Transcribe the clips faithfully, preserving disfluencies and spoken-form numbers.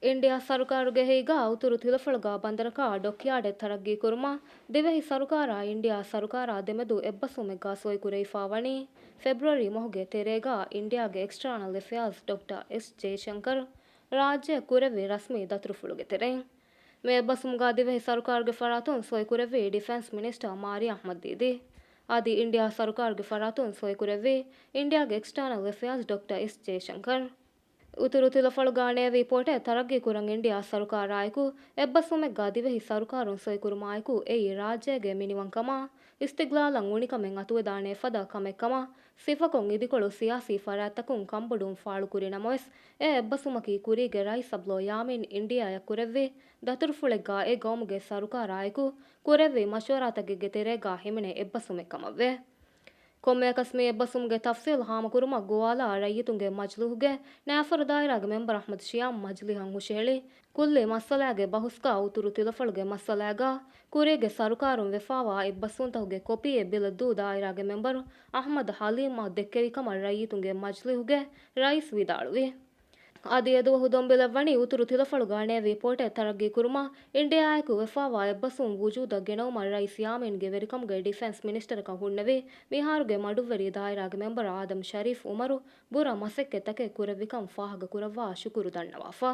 އިންޑިއާ ސަރުކާރުގެ ހެއިގާ އުތުރު ތިލަފަޅުގާ ބަނދަރަކާ ޑޮކްޔާޑެއް ތަރައްގީ ކުރުމަށް ދިވެހި ސަރުކާރާ އިންޑިއާ ސަރުކާރާ ދެމެދު އެއްބަސްވުމެއްގާ ސޮއިކުރެވިފާ ވަނީ ފެބްރުއަރީ މަހުގެ ތެރޭގާ އިންޑިއާގެ އެކްސްޓާނަލް އެފެއާޒް ޑޮކްޓަ އެސް ޖޭޝަންކަރް ރާއްޖެ ކުރެއްވި ރަސްމީ ދަތުރުފުޅުގެ ތެރެއިން. މި އެއްބަސްވުމުގާ ދިވެހި ސަރުކާރުގެ ފަރާތުން ސޮއިކުރެއްވީ ޑިފެންސް މިނިސްޓަރ މާރިޔާ އަޙްމަދު ދީދީ. އަދި އިންޑިއާ ސަރުކާރުގެ ފަރާތުން ސޮއިކުރެއްވީ އިންޑިއާގެ އެކްސްޓާނަލް އެފެއާޒް ޑޮކްޓަ އެސް ޖޭޝަންކަރް. އުތުރު ތިލަފަޅުގާ ނޭވީ ޕޯޓެއް ތަރައްގީ ކުރަން އިންޑިއާ ސަރުކާރާއެކު އެއްބަސްވުމެއްގާ ދިވެހި ސަރުކާރުން ސޮއިކުރުމާއެކު އެއީ ރާއްޖޭގެ މިނިވަންކަމާ، އިސްތިގްލާލަށް އުނިކަމެއް އަތުވެދާނޭ ފަދަ ކަމެއްކަމަށް ސިފަކޮށް އިދިކޮޅު ސިޔާސީ ފަރާތްތަކުން ކަންބޮޑުވުން ފާޅުކުރި ނަމަވެސް، އެ އެއްބަސްވުމަކީ ކުރީގެ ރައީސް އަބްދުﷲ ޔާމީން އިންޑިއާއަށް ކުރެއްވި ދަތުރުފުޅެއްގާ އެ ގައުމުގެ ސަރުކާރާއެކު ކުރެއްވި މަޝްވަރާތަކެއްގެ ތެރޭގާ ހިމެނޭ އެއްބަސްވުމެއް ކަމަށްވޭ. ކޮންމެއަކަސް މި އެއްބަސްވުމުގެ ތަފްސީލް ހާމަކުރުމަށް ގޮވާލާ ރައްޔިތުންގެ މަޖިލީހުގެ ނައިފަރު ދާއިރާގެ މެމްބަރު އަޙްމަދު ޝިޔާމް މަޖިލީހަށް ހުށަހެޅި ކުއްލި މައްސަލާގެ ބަހުސްގާ އުތުރު ތިލަފަޅުގެ މައްސަލާގާ ކުރީގެ ސަރުކާރުން ވެފާވާ އެއްބަސްވުންތަކުގެ ކޮޕީއެއް ބިލަށްދޫ ދާއިރާގެ މެމްބަރު އަޙްމަދު ޙަލީމަށް ދެއްކެވިކަމަށް ރައްޔިތުންގެ މަޖިލީހުގެ ރައީސް ވިދާޅުވި. އަދި އެދުވަހު ދޮންބިލެއްވަނީ އުތުރު ތިލަފަޅުގާ ނޭވީ ޕޯޓެއް ތަރައްގީ ކުރުމަށް އިންޑިއާއެކު ވެފާވާ އެއްބަސްވުން ވުޖޫދަށް ގެނައުމަށް ރައީސް ޔާމީންގެ ވެރިކަމުގައި ޑިފެންސް މިނިސްޓަރަކަށް ހުންނެވި މިހާރުގެ މަޑުއްވެރި ދާއިރާގެ މެމްބަރު އާދަމް ޝަރީފް އުމަރު ބުރަ މަސައްކަތްތަކެއް ކުރެއްވިކަން ފާހަގަކުރައްވާ ޝުކުރު ދަންނަވާފަ.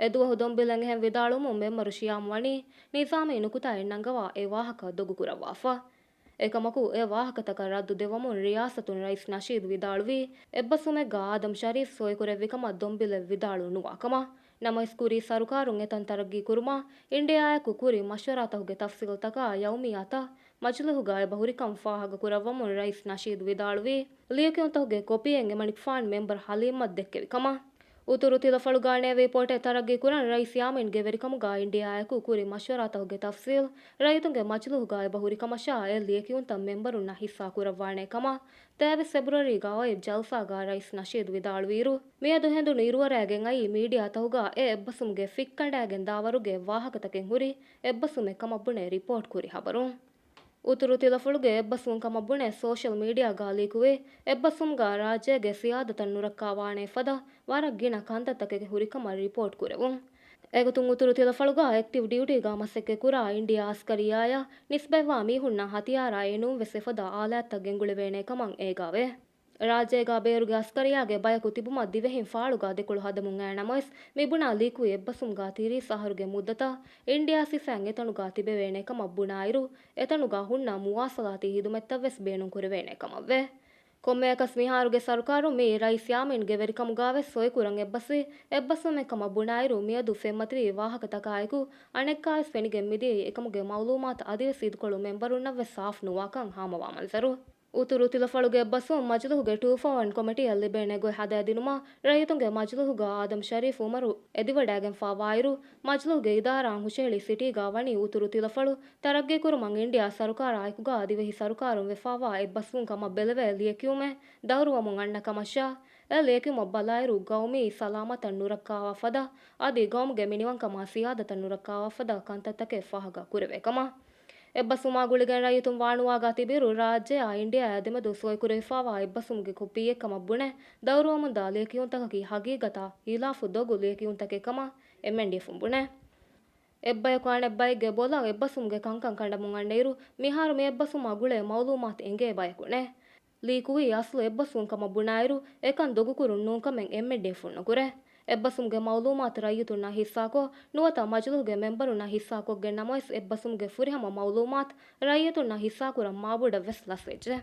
އެދުވަހު ދޮންބިލަށް އެހެން ވިދާޅުވުމުން މެމްބަރު ޝިޔާމް ވަނީ ނިޒާމީ ނުކުތާއެއް ނަންގަވާ އެ ވާހަކަ ދޮގުކުރައްވާފަ. އެކަމަކު، އެ ވާހަކަތަކަށް ރައްދު ދެވަމުން ރިޔާސަތުން ރައީސް ނަޝީދު ވިދާޅުވީ، އެއްބަސްވުމެއްގާ އާދަމް ޝަރީފް ސޮއިކުރެއްވިކަމަށް ދޮންބިލެއް ވިދާޅު ނުވާކަމަށް. ނަމަވެސް، ކުރީ ސަރުކާރުން އެތަން ތަރައްގީ ކުރުމަށް އިންޑިއާއެކު ކުރި މަޝްވަރާތަކުގެ ތަފްސީލްތަކާ ޔައުމިއްޔާތައް މަޖިލީހުގާ އެބަހުރިކަން ފާހަގަކުރައްވަމުން ރައީސް ނަޝީދު ވިދާޅުވީ، ލިޔެކިޔުންތަކުގެ ކޮޕީއެއް އެމަނިކުފާނު މެމްބަރު ޙަލީމަށް ދެއްކެވިކަމަށް. އުތުރު ތިލަފަޅުގާ ނޭވީ ޕޯޓެއް ތަރައްގީ ކުރަން ރައީސް ޔާމީންގެ ވެރިކަމުގާ އިންޑިއާއެކު ކުރި މަޝްވަރާތަކުގެ ތަފްސީލް ރައްޔިތުންގެ މަޖިލީހުގާ އެބަހުރިކަމަށާ އެ ލިޔެކިޔުންތައް މެމްބަރުންނަށް ހިއްސާ ކުރައްވާނޭ ކަމަށް ތޭވީސް ފެބްރުއަރީގާ އޮތް ޖަލްސާގާ ރައީސް ނަޝީދު ވިދާޅުވިއިރު، މިއަދު ހެނދުނު އިރުއަރައިގެން އައީ މީޑިއާތަކުގާ އެ އެއްބަސްވުމުގެ ފިކްކަނޑާގެން ދާވަރުގެ ވާހަކަތަކެއް ހުރި އެއްބަސްވުމެއް ކަމަށް ބުނެ ރިޕޯޓް ކުރި ހަބަރު. އުތުރު ތިލަފުޅުގެ އެއްބަސްވުން ކަމަށް ބުނެ ސޯޝަލް މީޑިއާގާ ލީކުވި އެއްބަސްވުމުގާ ރާއްޖޭގެ ސިޔާދަތައް ނުރައްކާވާނޭ ފަދަ ވަރަށް ގިނަ ކަންތައްތަކެއް ހުރިކަމަށް ރިޕޯޓް ކުރެވުން. އެގޮތުން އުތުރު ތިލަފަޅުގާ އެކްޓިވް ޑިއުޓީގާ މަސައްކަތްކުރާ އިންޑިއާ އަސްކަރިއްޔާޔާ ނިސްބަތްވާ މީހުންނަށް ހަތިޔާރާ އެނޫންވެސް އެފަދަ އާލާތްތައް ގެންގުޅެވޭނޭ ކަމަށް އޭގާވޭ. ރާއްޖޭގާ ބޭރުގެ އަސްކަރިއްޔާގެ ބަޔަކު ތިބުމަށް ދިވެހިން ފާޅުގާ ދެކޮޅު ހަދަމުން އައި ނަމަވެސް، މި ބުނާ ލީކުވި އެއްބަސްވުމުގާ ތިރީސް އަހަރުގެ މުއްދަތަށް އިންޑިއާ ސިފައިން އެތަނުގާ ތިބެވޭނޭ ކަމަށް ބުނާއިރު، އެތަނުގާ ހުންނަ މުވާސަލާތީ ހިދުމަތްތައް ވެސް ބޭނުން ކުރެވޭނޭ ކަމަށްވޭ. ކޮންމެއަކަސް މިހާރުގެ ސަރުކާރުން މިއީ ރައީސް ޔާމީންގެ ވެރިކަމުގާ ވެސް ސޮއިކުރަން އެއްބަސްވި އެއްބަސްވުމެއް ކަމަށް ބުނާއިރު، މިއަދު ފެންމަތިވި ވާހަކަތަކާއެކު އަނެއްކާވެސް ފެނިގެން މިދިޔައީ އެކަމުގެ މައުލޫމާތު އަދިވެސް އިދިކޮޅު މެންބަރުންނަށް ވެސް ސާފު ނުވާކަން ހާމަވާ މަންޒަރު. އުތުރު ތިލަފަޅުގެ އެއްބަސްވުން މަޖިލީހުގެ ޓޫ ފޯ ވަން ކޮމިޓީއަށް ލިބޭނެ ގޮތް ހަދާދިނުމަށް ރައްޔިތުންގެ މަޖިލީހުގާ އާދަމް ޝަރީފް އުމަރު އެދިވަޑައިގެންފާވާއިރު، މަޖިލީހުގެ އިދާރާއަށް ހުށަހެޅި ސިޓީގާ ވަނީ އުތުރު ތިލަފަޅު ތަރައްގީކުރުމަށް އިންޑިއާ ސަރުކާރާއެކުގާ ދިވެހި ސަރުކާރުން ވެފާވާ އެއްބަސްވުން ކަމަށް ބެލެވޭ ލިޔެކިޔުމެއް ދައުރުވަމުން އަންނަ ކަމަށާ، އެ ލިޔެކިޔުމަށް ބަލާއިރު، ގައުމީ ސަލާމަތަށް ނުރައްކާވާ ފަދަ އަދި ގައުމުގެ މިނިވަންކަމާ ސިޔާދަތަށް ނުރައްކާވާ ފަދަ ކަންތައްތަކެއް ފާހަގަ ކުރެވޭ ކަމަށް. އެއްބަސްވުމާ ގުޅިގެން ރައްޔިތުން ވާނުވާގާ ތިބިއިރު، ރާއްޖެއާ އިންޑިއާއާ ދެމެދު ސޮއިކުރެވިފާވާ އެއްބަސްވުމުގެ ކޮޕީއެއްކަމަށް ބުނެ، ދައުރުވަމުންދާ ލިޔެކިޔުންތަކަކީ ހަގީގަތާ ހިލާފު ދޮގު ލިޔެކިޔުންތަކެއް ކަމަށް އެމްއެންޑީއެފުން ބުނޭ. އެއްބަޔަކު އަނެއްބައެއްގެ ބޮލަށް އެއްބަސްވުމުގެ ކަންކަން ކަނޑަމުން އަންނައިރު، މިހާރު މި އެއްބަސްވުމާ ގުޅޭ މައުލޫމާތު އެނގޭ ބަޔަކު ނެތް. ލީކުވީ އަސްލު އެއްބަސްވުން ކަމަށް ބުނާއިރު، އެކަން ދޮގުކުރުން ނޫންކަމެއް އެމްއެންޑީއެފުން ނުކުރޭ. އެއްބަސްވުމުގެ މައުލޫމާތު ރައްޔިތުންނާ ހިއްސާކޮށް، ނުވަތަ މަޖިލީހުގެ މެންބަރުންނާ ހިއްސާކޮށްގެން ނަމަވެސް، އެއްބަސްވުމުގެ ފުރިހަމަ މައުލޫމާތު ރައްޔިތުންނާ ހިއްސާކުރަން މާބޮޑަށް ވެސް ލަސްވެއްޖެ.